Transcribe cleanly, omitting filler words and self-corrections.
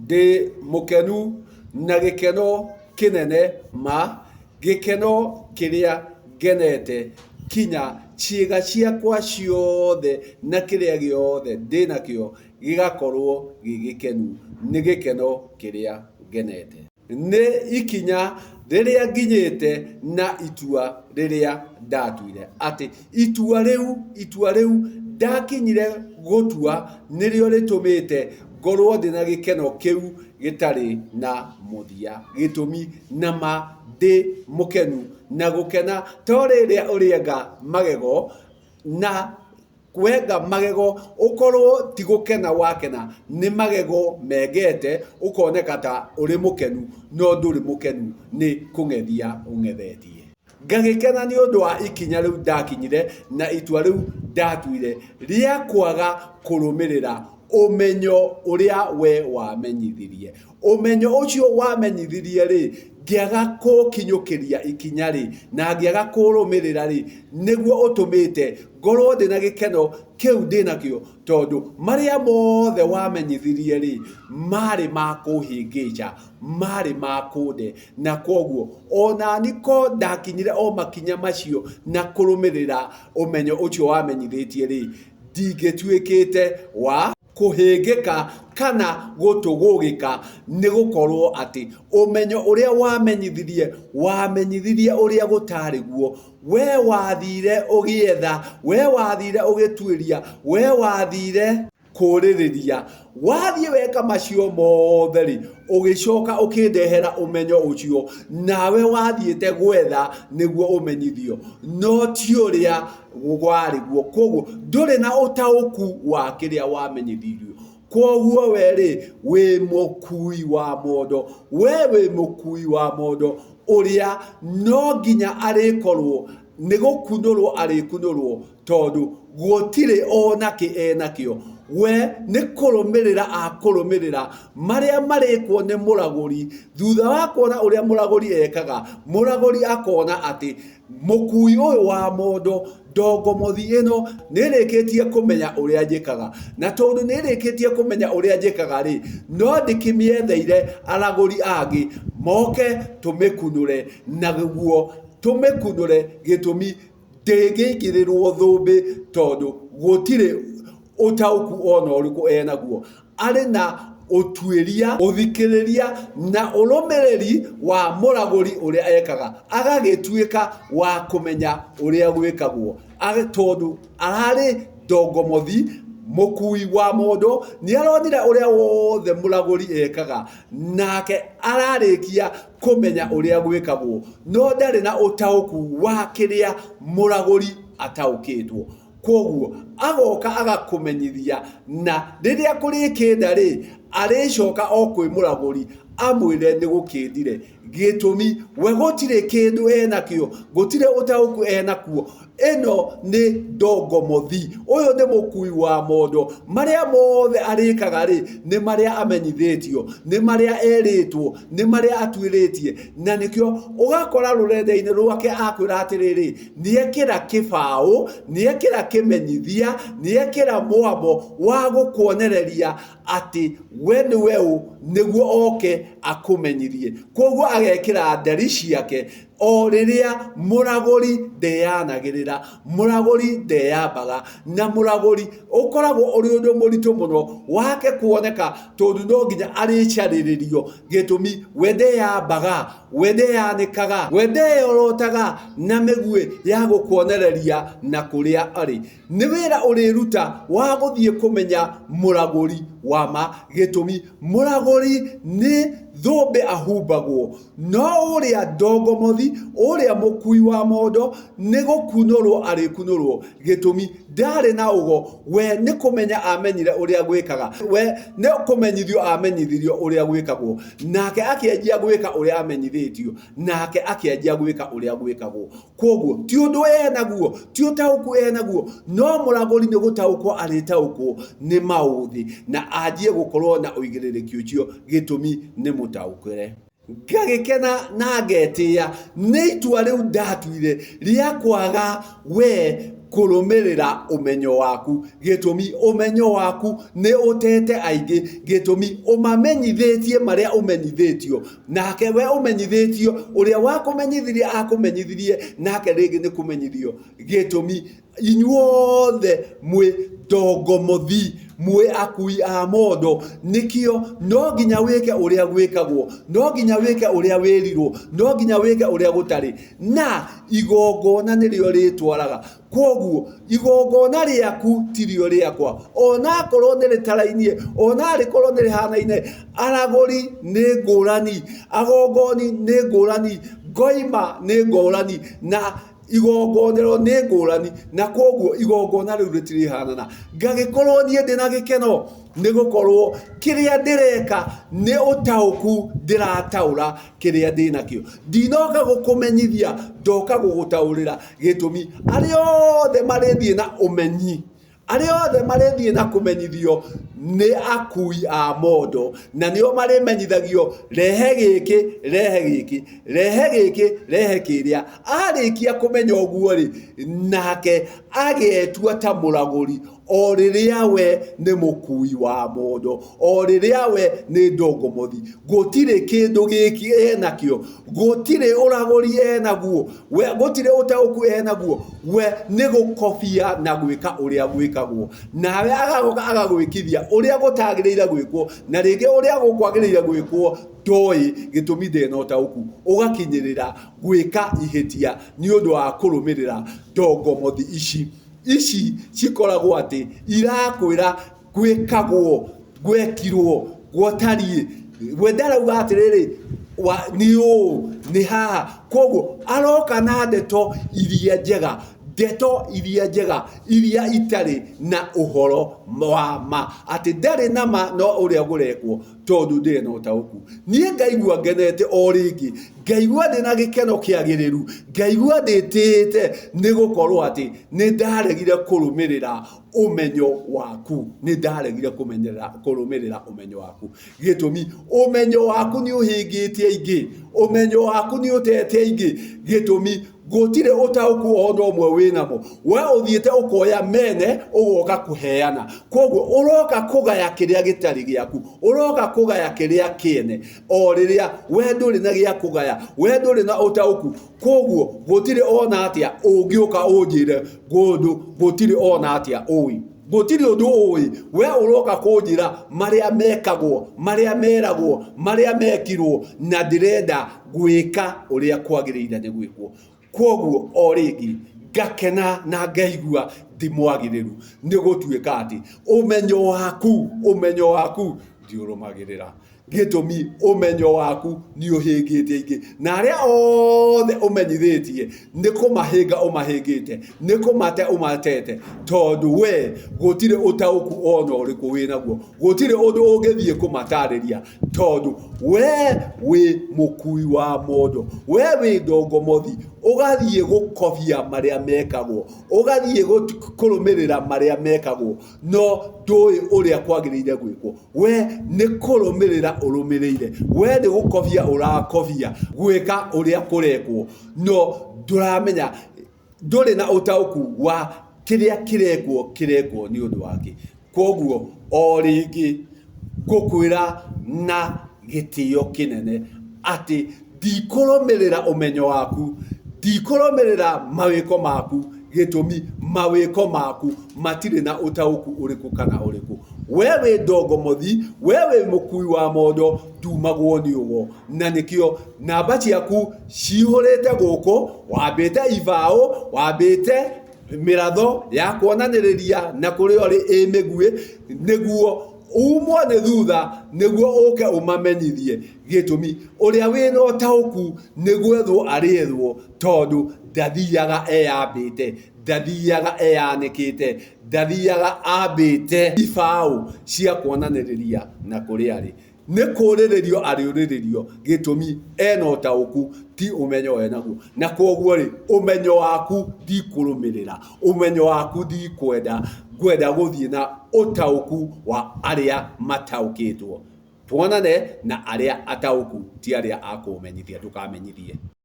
Ndĩ mũkenu na gĩkeno kĩnene ma, gĩkeno kĩrĩa ngenete kinya ciĩga ciakwa ciothe na kĩrĩa gĩothe ndĩnakĩo gĩgakorwo gĩ gĩkenu nĩ gĩkeno kĩrĩa ngenete. Nĩ ikinya rĩrĩa nginyĩte na itua rĩrĩa ndatuire. Atĩ itua rĩu, itua rĩu ndakinyire gũtua nĩrĩo rĩtũmĩte ngorwo ndĩna gĩkeno kĩu gĩtarĩ na mũthia. Gĩtũmi na ma ndĩ mũkenu na gũkena to rĩrĩa ũrĩenga magego na Kwenga magego ũkorwo ti gũkena wakena, nĩ magego mengete ũkoneka ta ũrĩ mũkenu no ndũrĩ mũkenu nĩ kũng'ethia ũng'ethetie. Ngagĩkena nĩ ũndũ wa ikinya rĩu ndakinyire na itua rĩu ndatuire rĩa kwaga kũrũmĩrĩra ũmenyo ũrĩa we wamenyithirie. Ũmenyo ũcio wamenyithirie-rĩ, ngĩaga kũũkinyũkĩria ikinya-rĩ, na ngĩaga kũũrũmĩrĩra-rĩ, nĩguo ũtũmĩte ngorwo ndĩ na gĩkeno kĩu ndĩ nakĩo, tondũ marĩa mothe wamenyithirie-rĩ, marĩ ma kũhĩngĩca, marĩ ma kũnde, na kwoguo o nani ko ndakinyire o makinya macio na kũrũmĩrĩra ũmenyo ũcio wamenyithĩtie-rĩ, ndingĩtuĩkĩte wa. Kũhĩngĩka kana gũtũgũgĩka nĩ gũkorwo atĩ ũmenyo ũrĩa wamenyithirie, wamenyithirie ũrĩa gũtarĩ guo. We wathire ũgĩetha, we wathire ũgĩtuĩria, we wathire. Kũũrĩrĩria. Wathiĩ weka macio mothe-rĩ, ũgĩcoka ũkĩndehera ũmenyo ũcio, nawe wathiĩte gwetha nĩguo ũmenyithio, no ti ũrĩa warĩ guo. Kwoguo ndũrĩ na ũtaũku wa kĩrĩa wamenyithirio. Kwoguo we rĩ, wĩ mũkui wa mondo. We wĩ mũkui wa mondo ũrĩa no nginya arĩkorwo nĩ gũkunũrwo arĩkunũrwo tondũ gũtirĩ ona kĩ enakĩo. We nĩ kũrũmĩrĩra akũrũmĩrĩra marĩa marĩkwo nĩ mũragũri. Thutha wa kuona ũrĩa mũragũri ekaga, mũragũri akona atĩ Mũkui ũyũ wa mondo, ndongomothi ĩno, nĩĩrĩkĩtie kũmenya ũrĩa njĩkaga. Na tondũ nĩĩrĩkĩtie kũmenya ũrĩa njĩkaga-rĩ, no ndĩkĩmĩetheire aragũri angĩ moke tũmĩkunũre, naguo tũmĩkunũre gĩtũmi ndĩngĩigĩrĩrwo thũmbĩ tondũ gũtirĩ ũtaũku ona ũrĩkũ enaguo. Arĩ na ũtuĩria, ũthikĩrĩria na ũrũmĩrĩri wa mũragũri ũrĩa ekaga, agagĩtuĩka wa kũmenya ũrĩa gwĩkagwo. Tondũ ararĩ ndongomothi, mũkui wa mondo, nĩ aronire ũrĩa wothe mũragũri ekaga, nake ararĩkia kũmenya ũrĩa gwĩkagwo, no ndarĩ na ũtaũku wa kĩrĩa mũragũri ataũkĩtwo. Kwoguo agoka agakũmenyithia na rĩrĩa kũrĩkĩnda rĩ, arĩcoka o kwĩ mũragũri amwĩre nĩ gũkĩndire. Gĩtũmi we gũtirĩ kĩndũ enakĩo, gũtirĩ ũtaũku enakuo. Ĩno nĩ ndongomothi, ũyũ nĩ mũkui wa mondo. Marĩa mothe arĩkaga rĩ, nĩ marĩa amenyithĩtio, nĩ marĩa erĩtwo, nĩ marĩa atuĩrĩtie. Na nĩkĩo ũgakora rũrenda-inĩ rwake akwĩra atĩrĩrĩ, Nĩekĩra kĩbaũ, nĩekĩra kĩmenyithia, nĩekĩra mwambo wa gũkuonereria atĩ we nĩwe ũ, nĩguo oke akũmenyithie. Kwoguo agekĩra ndari ciake o rĩrĩa mũragũri ndeyanagĩrĩra, mũragũri ndeyambaga, na mũragũri ũkoragwo ũrĩ ũndũ mũritũ mũno wake kuoneka tondũ no nginya arĩcarĩrĩrio, gĩtũmi we ndeyambaga. We ndeyanĩkaga, we ndeyorotaga na mĩguĩ ya gũkuonereria na kũrĩa arĩ. Nĩ wĩra ũrĩruta wa gũthiĩ kũmenya mũragũri wa ma. Gĩtũmi, mũragũri nĩ thũmbĩ ahumbagwo, no ũrĩa ndongomothi, ũrĩa mũkui wa mondo, nĩ gũkunũrwo arĩkunũrwo. Gĩtũmi, ndarĩ na ũgo, we nĩ kũmenya amenyire ũrĩa gwĩkaga, we nĩ kũmenyithio amenyithirio ũrĩa gwĩkagwo. Nake akĩanjia gwĩka ũrĩa amenyithĩtio, nake akĩanjia gwĩka ũrĩa gwĩkagwo. Kwoguo ti ũndũ enaguo, ti ũtaũku enaguo, no mũragũri nĩ gũtaũkwo arĩtaũkwo nĩ maũthĩ na anjie gũkorwo na ũigĩrĩrĩki ũcio, gĩtũmi nĩ mũtaũkĩre. Ngagĩkena na ngetĩĩa nĩ itua rĩu ndatuire rĩa kwaga we. Kũrũmĩrĩra ũmenyo waku. Gĩtũmi, ũmenyo waku nĩ ũtete aingĩ. Gĩtũmi, ũmamenyithĩtie marĩa ũmenyithĩtio. Nake we ũmenyithĩtio, ũrĩa wakũmenyithirie akũmenyithirie, nake rĩngĩ nĩ kũmenyithio. Gĩtũmi, inyuothe mwĩ ndongomothi, mwĩ akui a mondo. Nĩkĩo no nginya wĩke ũrĩa gwĩkagwo, no nginya wĩke ũrĩa wĩrirwo, no nginya wĩke ũrĩa gũtarĩ. Na igongona nĩrĩo rĩtwaraga. Kwoguo igongona rĩaku tirio rĩakwa, onakorwo nĩ rĩtarainie, onarĩkorwo nĩ rĩhanaine. Aragũri nĩ ngũrani, agongoni nĩ ngũrani, ngoima nĩ ngũrani, na igongonero nĩ ngũrani, na kwoguo igongona rĩu rĩtirĩhanana. Ngagĩkorwo niĩ ndĩna gĩkeno nĩ gũkorwo kĩrĩa ndĩreka nĩ ũtaũku ndĩrataũra kĩrĩa ndĩnakĩo. Ndinoka gũkũmenyithia, ndoka gũgũtaũrĩra. Gĩtũmi, arĩa othe marĩthiĩ na ũmenyi, arĩa othe marĩthiĩ na kũmenyithio nĩ akui a mondo, na nĩo marĩmenyithagio rehe gĩkĩ, rehe gĩkĩ, rehe gĩkĩ, rehe kĩrĩa. Arĩkia kũmenya ũguo rĩ, nake agetua ta mũragũri, o rĩrĩa we nĩ mũkui wa mondo, o rĩrĩa we nĩ ndongomothi. Gũtirĩ kĩndũ gĩkĩ enakĩo, gũtirĩ ũragũri enaguo, we gũtirĩ ũtaũku enaguo, we nĩ gũkobia na gwĩka ũrĩa gwĩkagwo. Nawe agagoka agagwĩkithia ũrĩa gũtagĩrĩire gwĩkwo, na rĩngĩ ũrĩa gũkwagĩrĩire gwĩkwo ndoĩ, gĩtũmi ndĩna ũtaũku. Ũgakinyĩrĩra gwĩka ihĩtia nĩ ũndũ wa kũrũmĩrĩra ndongomothi ici. Ici cikoragwo atĩ irakwĩra gwĩkagwo, gwekirwo, gwatariĩ. We ndarauga atĩrĩrĩ, nĩ ũũ, nĩ haha. Koguo aroka na ndeto iria njega, ndeto iria njega, iria itarĩ na ũhoro wa ma. Atĩ ndarĩ na ma no ũrĩa gũrekwo, tondũ ndĩrĩ na ũtaũku. Niĩ ngaigua ngenete o rĩngĩ, ngaigua ndĩna gĩkeno kĩagĩrĩru, ngaigua ndĩtĩĩte nĩ gũkorwo atĩ nĩ ndaregire kũrũmĩrĩra ũmenyo waku, nĩ ndaregire kũrũmĩrĩra ũmenyo waku. Gĩtũmi, ũmenyo waku nĩ ũhĩngĩte aingĩ, ũmenyo waku nĩ ũtete aingĩ. Gĩtũmi, gũtirĩ ũtaũku ona ũmwe wĩnamo. We ũthiĩte ũkoya mene ũgoka kũheana. Koguo ũroka kũgaya kĩrĩa gĩtarĩ gĩaku, ũroka kũgaya kĩrĩa kĩene, o rĩrĩa we ndũrĩ na gĩa kũgaya, we ndũrĩ na ũtaũku. Koguo gũtirĩ ona atĩa ũngĩũka ũnjĩre kũndũ, gũtirĩ ona atĩa ũĩ, gũtirĩ ũndũ ũĩ. We ũroka kũnjĩra marĩa mekagwo, marĩa meragwo, marĩa mekirwo, na ndĩrenda gwĩka ũrĩa kwagĩrĩire nĩ gwĩkwo. Kwoguo o rĩngĩ ngakena na ngaigua ndĩ mwagĩrĩru nĩ gũtuĩka atĩ ũmenyo waku, ũmenyo waku ndiũrũmagĩrĩra. Gĩtũmi, ũmenyo waku nĩ ũhĩngĩte aingĩ, na arĩa othe ũmenyithĩtie nĩ kũmahĩnga ũmahĩngĩte, nĩ kũmate ũmatete, tondũ we gũtirĩ ũtaũku ona ũrĩkũ wĩnaguo, gũtirĩ ũndũ ũngĩthiĩ kũmatarĩria, tondũ we wĩ mũkui wa mondo, we wĩ ndongomothi, ũgathiĩ gũkobia marĩa mekagwo, ũgathiĩ kũrũmĩrĩra marĩa mekagwo, no ndũĩ ũrĩa kwagĩrĩire gwĩkwo. We nĩ kũrũmĩrĩra ũrũmĩrĩire, we nĩ gũkobia ũrakobia gwĩka ũrĩa kũrekwo, no ndũramenya, ndũrĩ na ũtaũku wa kĩrĩa kĩrekwo kĩrekwo nĩ ũndũ wake. Kwoguo o rĩngĩ ngũkwĩra na gĩtĩo kĩnene atĩ ndikũrũmĩrĩra ũmenyo waku, ndikũrũmĩrĩra mawĩko maku. Gĩtũmi, mawĩko maku matirĩ na ũtaũku ũrĩkũ kana ũrĩkũ. We wĩ ndongomothi, we wĩ mũkui wa mondo, ndumagwo nĩ ũgo. Na nĩkĩo namba ciaku cihũrĩte gũkũ, wambĩte ibaũ, wambĩte mĩratho ya kuonanĩrĩria na kũrĩa ũrĩ ĩ mĩguĩ, nĩguo umwo nĩ thutha, nĩguo ũke ũmamenyithie. Gĩtũmi, ũrĩa wĩna ũtaũku nĩ gwethwo arĩethwo, tondũ ndathiaga eyambĩte, ndathiaga eyanĩkĩte, ndathiaga ambĩte ibaũ cia kuonanĩrĩria na kũrĩa arĩ. Nĩ kũrĩrĩrio arĩũrĩrĩrio, gĩtũmi ena ũtaũku, ti ũmenyo enaguo. Na kwoguo rĩ, ũmenyo waku ndikũrũmĩrĩra, ũmenyo waku ndikwenda, ngwenda gũthiĩ na ũtaũku wa arĩa mataũkĩtwo. Tuonane na arĩa ataũku, ti arĩa a kũmenyithia. Ndũkamenyithie.